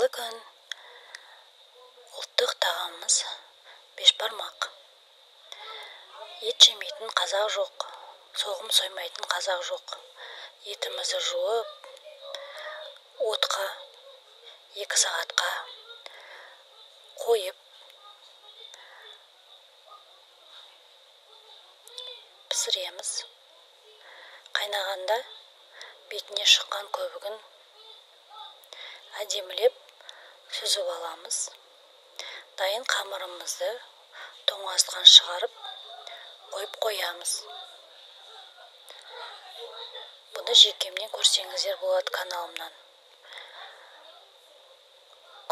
Қайырлы күн. Ұлттық тағамымыз бешбармақ. Ет жемейтін қазақ жоқ, соғым соймайтын қазақ жоқ. Етімізді жуып, отқа 2 сағатқа қойып, пісіреміз. Қайнағанда бетіне шыққан көбігін әдемілеп сүзіп аламыз. Дайын қамырымызды тоңазытқыштан шығарып қойып қоямыз. Бұны жекемнен көрсеңіздер болады каналымнан.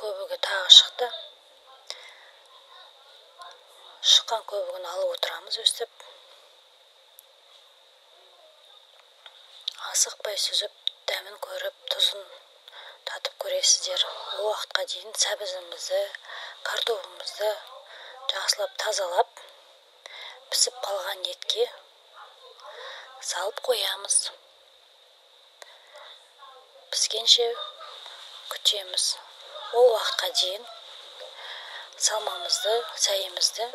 Көбігі тағы шықты. Шыққан көбігін алып отырамыз өстіп. Асықпай сүзіп, дәмін көріп, тұзын татып көресіздер. Ол уақытқа дейін сәбізімізді, картобымызды жақсылап тазалап, пісіп қалған етке салып қоямыз. Піскенше күтеміз. Ол уақытқа дейін салмамызды, сәйімізді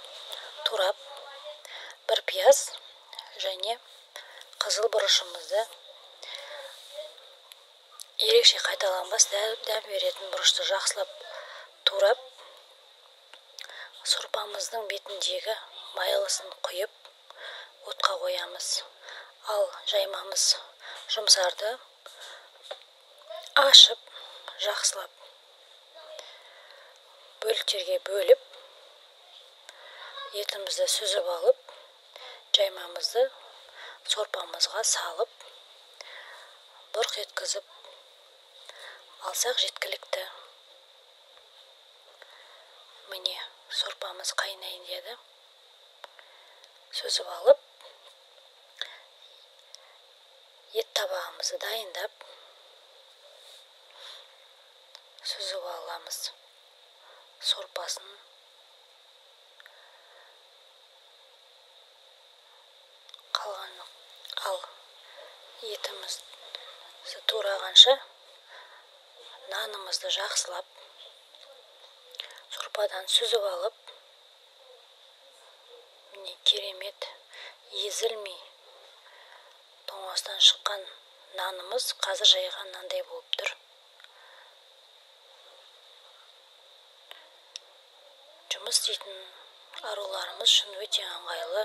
турап, бір пияз және қызыл бұрышымызды, ерекше қайталанбас дәм беретін бұрышты жақсылап турап, сорпамыздың бетіндегі майлысын құйып, отқа қоямыз. Ал жаймамыз жұмсарды, ашып, жақсылап бөліктерге бөліп, етімізді сүзіп алып, жаймамызды сорпамызға салып, бұрқ еткізіп алсақ жеткілікті. Міне, сорпамыз қайнайын деді. Сүзіп алып, ет табағымызды дайындап, сүзіп аламыз. Сорпасын қалған, ал етімізді турағанша нанымызды жақсылап сорпадан сүзіп алып, міне керемет езілмей тоңаздан шыққан нанымыз қазір жайған нандай болып тұр. Жұмыс істейтін аруларымыз үшін өте ыңғайлы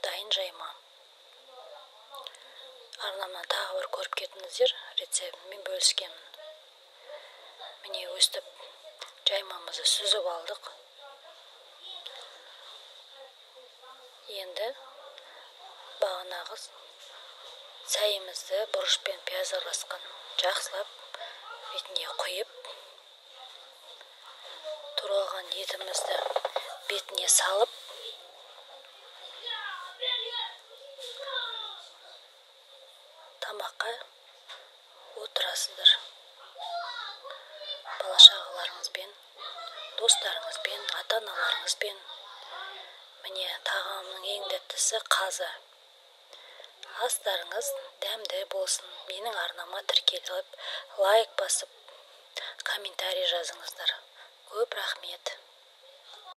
дайын жайма. Арнамнан тағы бір көріп кетіңіздер, рецептіммен бөліскенмін. Міне өстіп жаймамызды сүзіп алдық. Енді бағанағы сәйімізді бұрыш пен пияз араласқан жақсылап бетіне құйып, туралған етімізді бетіне салып, тамаққа отырасыздар. Бала-шағаларыңызбен, достарыңызбен, ата-аналарыңызбен. Міне тағамның ең тәттісі қазы. Астарыңыз дәмді болсын. Менің арнама тіркеліп, лайк басып, комментарий жазыңыздар. Көп рахмет.